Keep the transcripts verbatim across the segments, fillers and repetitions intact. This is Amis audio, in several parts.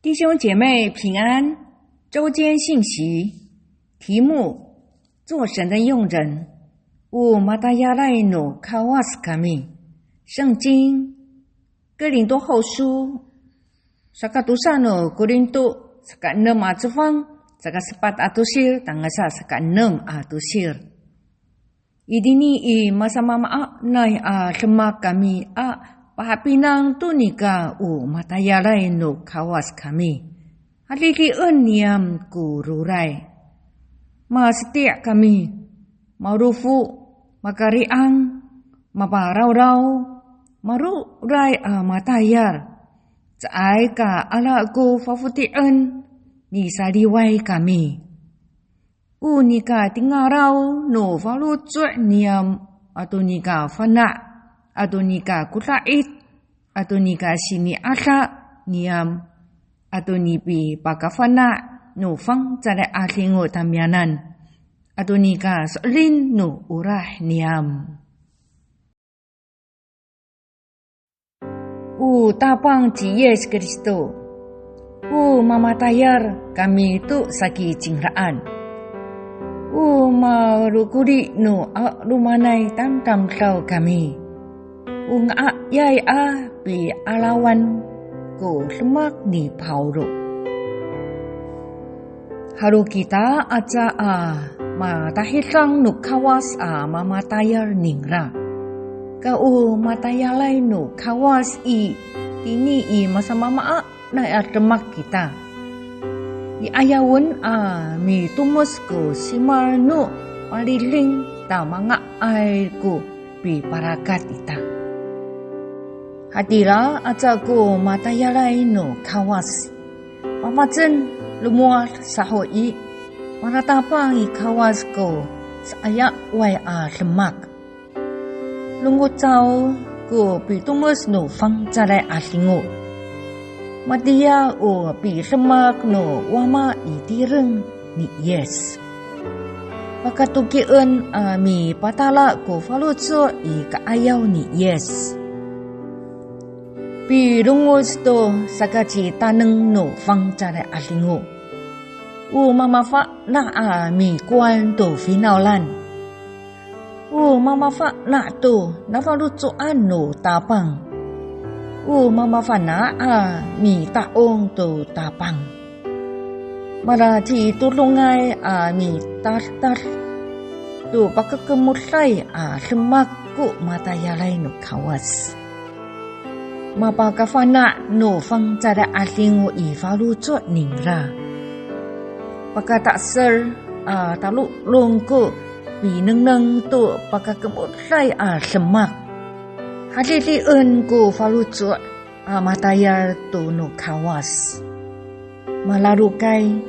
弟兄姐妹平安，周间信息，题目：做神的用人。O matayalay no Kawas kami. 圣经，哥林多后书 saka tosa no Korinto, saka enem a cefang, saka sepat a tosil, tangasa saka enem a tosil. Itini i masamaamaanay a demak kami a pahapinang to nika o matayalay no Kawas kami. Hadidien niyam ko roray. Maseti' kami, marofo, makari'ang, maparawraw, maroray a matayal. Caay ka ala ko fafoti'en, misaliway kami. O nika tingaraw no faloco' niyam ato nika fana', ato nika koda'it, ato nika sini'ada niyam, ato nipipakafana' no fangcalay a 'adingo tamiyanan, ato nika so'elin no olah niyam. O Tapang ci Yis Kristo, o mamatayal kami to saki cingraan. O marokoli no 'alomanay tamdamdaw kami. O nga'ayay a pi'arawan ko demak ni Pawlo. Halo kita aca a matahidang no Kawas a mamatayal ningra. Ka o matayalay no Kawas i, tini i masamaamaanay a demak kita. I 'ayawen a mitomes ko simal no paliding ta manga'ay ko piparakat ita. Hatira aca ko matayalay no Kawas. Mamacen lomowad saho i, malatapang i Kawas ko sa'ayaway a demak. Longocaw ko pitomes no fangcalay a 'adingo. Matiya o pidemak no Wama i tireng ni Yis. Pakatokien a mipatala ko faloco' i ka'ayaw ni Yis. Pilongoc to sakacitaneng no fangcalay a 'adingo. O mamafana' a mikowan to finawlan. O mamafana' to nafaloco'an no Tapang. O mamafana' a mita'ong to Tapang. Malacitodongay a mitadtad to pakakemoday a demak ko matayalay no Kawas. Mapakafana' no fangcalay a 'adingo i faloco' ningra. Pakata'sel a talolong ko pinengneng to pakakemoday a demak. Hadidien ko faloco' a matayal to no Kawas. Malalokay,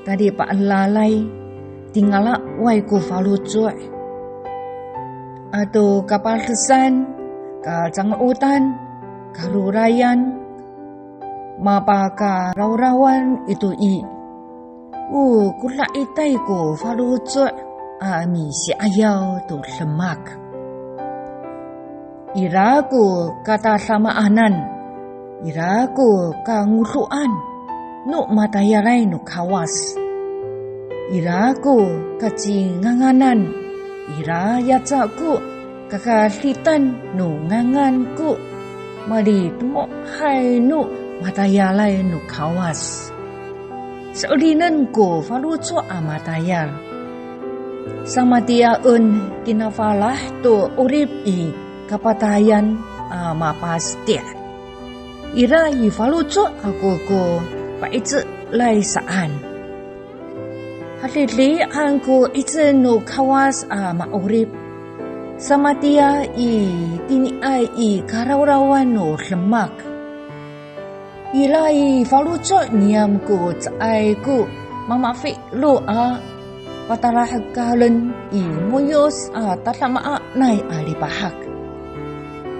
talipa'elalay, tingalaway ko faloco'. Ato kapadesan, kacango'otan, karorayan, mapakarawrawan ito i. O koda'itay ko faloco' a misi'ayaw to demak. Ira ko katadamaanan, ira ko kangodoan no matayalay no Kawas. Ira ko kacinganganan, ira yaca ko kakaditan no ngangan ko malitemohay no matayalay no Kawas. So'elinen ko faloco' a matayal. Samatiyaen kinafalah to 'orip i kapatayan a mapaseti'. Ira i faloco' ako ko pa'icelay saan. Hadidian ko 'icel no Kawas a ma'orip. Samatiya i tiniay i karawrawan no demak. Ira i faloco' niyam ko caay ko mamafilo a patalahekalen i ngoyos a tadamaanay a lipahak.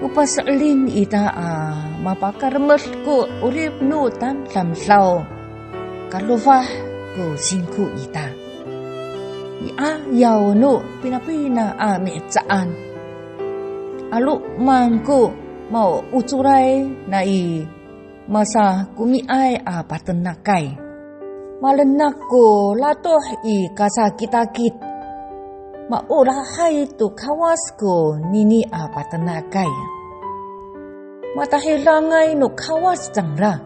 O paso'elin ita a mapakaremed ko 'orip no tamdamdaw. Kadofah ko singko ita. I 'ayaw no pinapina a mihecaan. 'Aloman ko maocoray nai masakomiay a patenakay. Malenak ko latoh i kasakitakit. Maolahay to Kawas konini a patenakay. Matahidangay no Kawas cangra.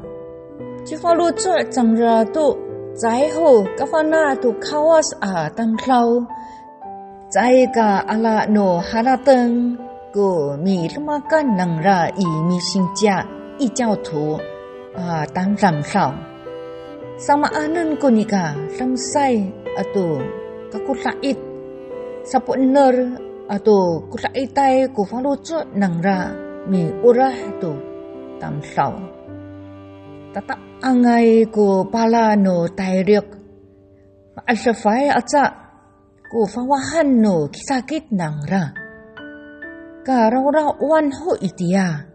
Cifaloco' cangra to caay ho kafana' to Kawas a tamdaw. Caay ka ala no harateng ko midemakan nangra i misinca i 教徒 a tamdamdaw. Samaanen ko nika damsay ato kakoda'it, sapo'ener ato koda'itay ko faloco' nangra miolah to tamdaw. Tata'angay ko pala no tayrok, ma'edefay aca ko fawahan no kisakit nangra. Karawrawan ho itiya.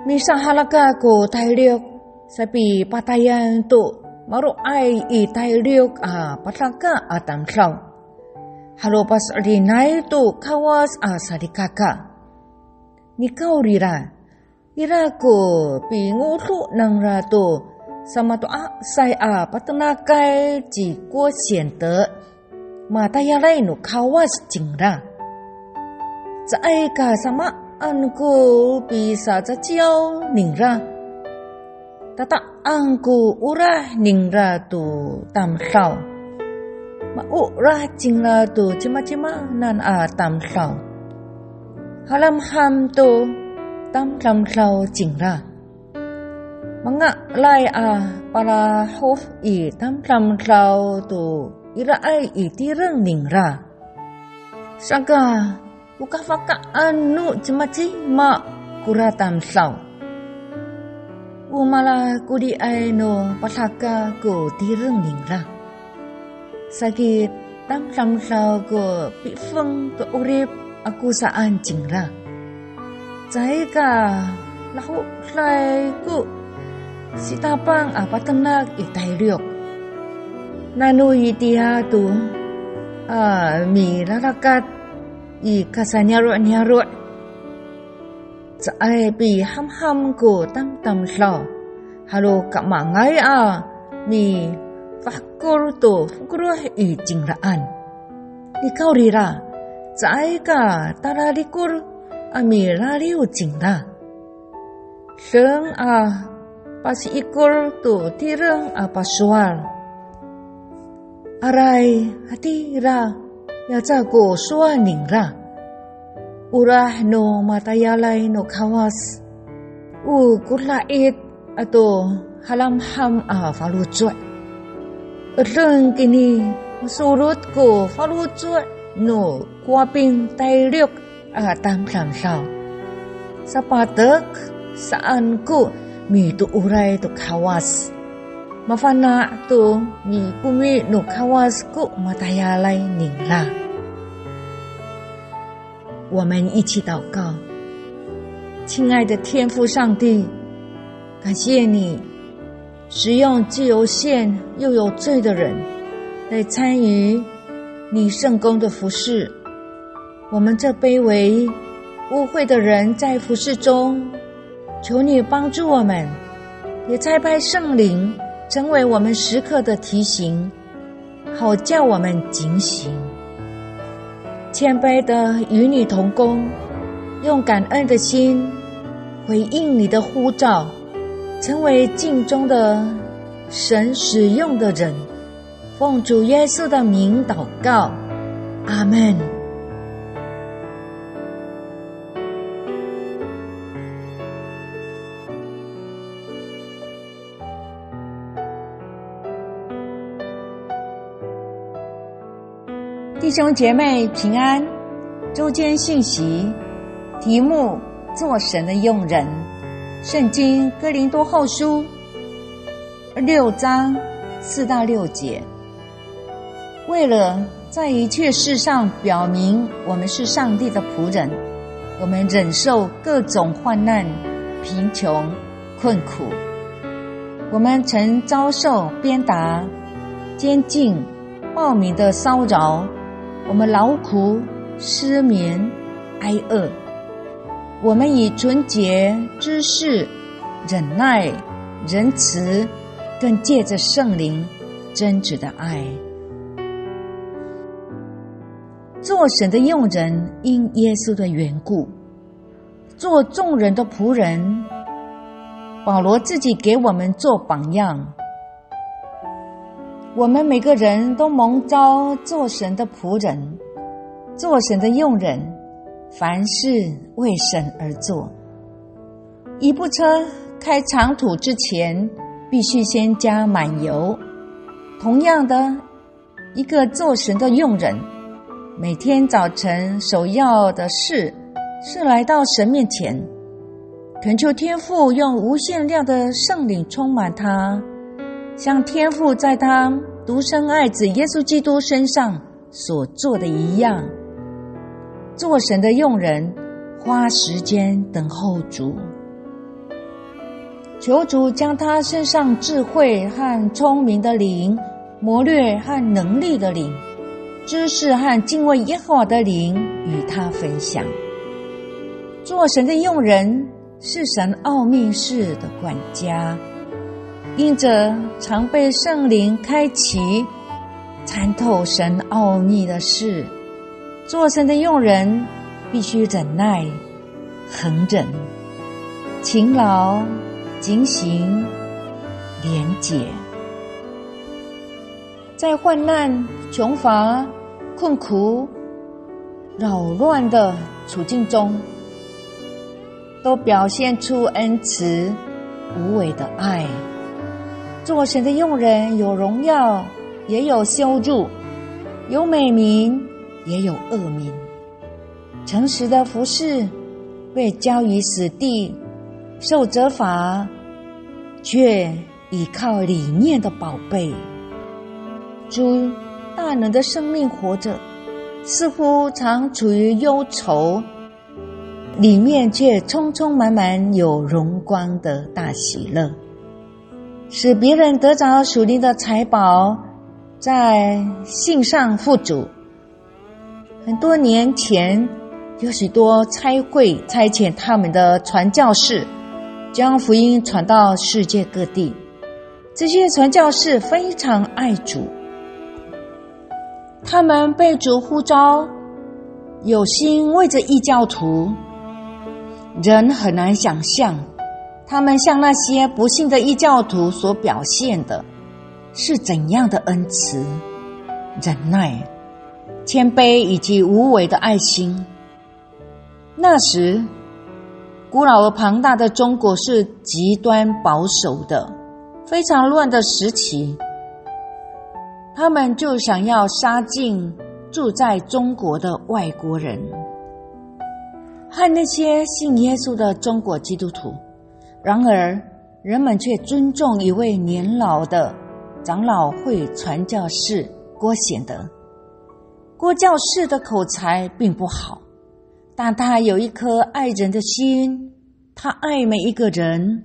Misahalaka ko tayrok, sapipatayan to maro'ay i tayrok a padaka a tamdaw. Halo paso'elinay to Kawas a salikaka. Nikawrira, ira ko pingodo nangra to samato'asay a patenakay ci 郭显德, matayalay no Kawas cingra. Caay ka samaan ko pisacaciyaw ningra. Tata'ang ko olah ningra to tamdaw. Maolah cingra to cimacimanan a tamdaw. Halamham to tamdamdaw cingra. Mangalay a palahof i tamdamdaw to iraay i tireng ningra. Saka, o kafakaen no cimacima kora tamdaw. O malakoliay no padaka ko tireng ningra. Saki tamdamdaw ko pifeng to 'orip ako saan cingra. Caay ka lahoday ko sitapang a patenak i tayrok. Nano itiya to a milalakat i kasaniyaroniyaro'. Caay pihamham ko tamdamdaw, halo kamangay a mifahkol to fokeloh i cingraan. Nikawrira, caay ka talarikol a milaliw cingra. Deng a pasiikol to tireng a pasowal. Aray, hatira, yaca ko sowal ningra. Olah no matayalay no Kawas. O kodait ato halamham a faloco'. Edeng kini masolot ko faloco' no kowaping tayrok a tamdamdaw. Sapatek saan ko mitooray to Kawas. Mafana' to mikomi no Kawas ko matayalay ningra. 我们一起祷告。亲爱的天父上帝，感谢你使用既有限又有罪的人来参与你圣工的服事。我们这卑微污秽的人在服事中，求你帮助我们，也差派圣灵成为我们时刻的提醒，好叫我们警醒，谦卑的与你同工，用感恩的心回应你的呼召，成为尽忠的神使用的人。奉主耶稣的名祷告，阿门。弟兄姐妹平安，周间信息，题目：做神的用人。圣经哥林多后书六章四到六节。为了在一切事上表明我们是上帝的仆人，我们忍受各种患难、贫穷、困苦。我们曾遭受鞭打、监禁、暴民的骚扰，我们劳苦、失眠、挨饿。我们以纯洁、知识、忍耐、仁慈，更借着圣灵真实的爱。做神的用人因耶稣的缘故，做众人的仆人。保罗自己给我们做榜样，我们每个人都蒙召做神的仆人，做神的用人，凡事为神而做。一部车开长途之前，必须先加满油。同样的，一个做神的用人，每天早晨首要的事是来到神面前，恳求天父用无限量的圣灵充满他，像天父在他独生爱子耶稣基督身上所做的一样。做神的用人，花时间等候主，求主将他身上智慧和聪明的灵、谋略和能力的灵、知识和敬畏耶和华的灵与他分享。做神的用人是神奥秘事的管家，因着常被圣灵开启，参透神奥秘的事。做神的用人必须忍耐、恒忍、勤劳、警醒、廉洁。在患难、穷乏、困苦、扰乱的处境中，都表现出恩慈、无微的爱。做神的用人有荣耀，也有羞辱，有美名，也有恶名。诚实的服侍，被交于死地，受责罚，却倚靠里面的宝贝。主大能的生命活着，似乎常处于忧愁，里面却充充满满有荣光的大喜乐，使别人得着属灵的财宝，在信上富足。很多年前，有许多差会差遣他们的传教士，将福音传到世界各地。这些传教士非常爱主，他们被主呼召，有心为着异教徒。人很难想象，他们向那些不信的异教徒所表现的是怎样的恩慈、忍耐、谦卑以及无微的爱心。那时，古老而庞大的中国是极端保守的，非常乱的时期，他们就想要杀尽住在中国的外国人，和那些信耶稣的中国基督徒。然而，人们却尊重一位年老的长老会传教士郭显德。郭教士的口才并不好，但他有一颗爱人的心，他爱每一个人，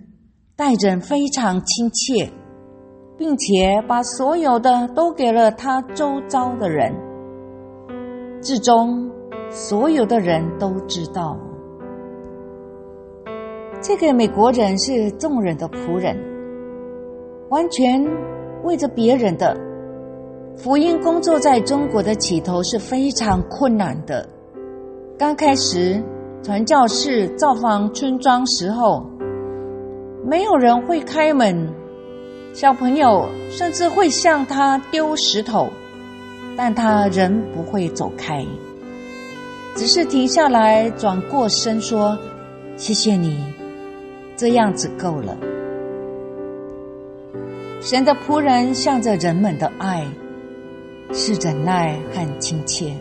待人非常亲切，并且把所有的都给了他周遭的人。至终，所有的人都知道，这个美国人是众人的仆人，完全为着别人的。福音工作在中国的起头是非常困难的。刚开始，传教士造访村庄时候，没有人会开门，小朋友甚至会向他丢石头，但他仍不会走开，只是停下来转过身说：“谢谢你，这样子够了。”神的仆人向着人们的爱是忍耐和亲切，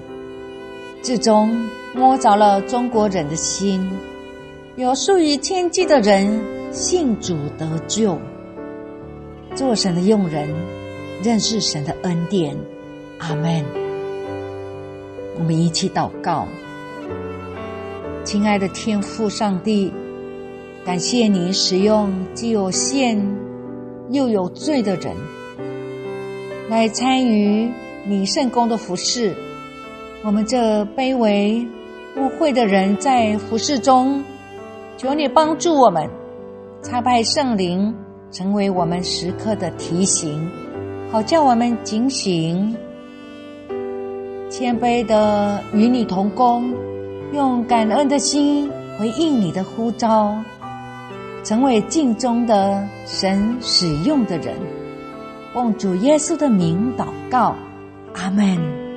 至终摸着了中国人的心，有数以千计的人信主得救。做神的用人，认识神的恩典。阿们。我们一起祷告。亲爱的天父上帝，感谢你使用既有限又有罪的人来参与你圣工的服侍。我们这卑微污秽的人在服侍中，求你帮助我们，参拜圣灵，成为我们时刻的提醒，好叫我们警醒，谦卑的与你同工，用感恩的心回应你的呼召，成为尽忠的神使用的人。奉主耶稣的名祷告，阿们。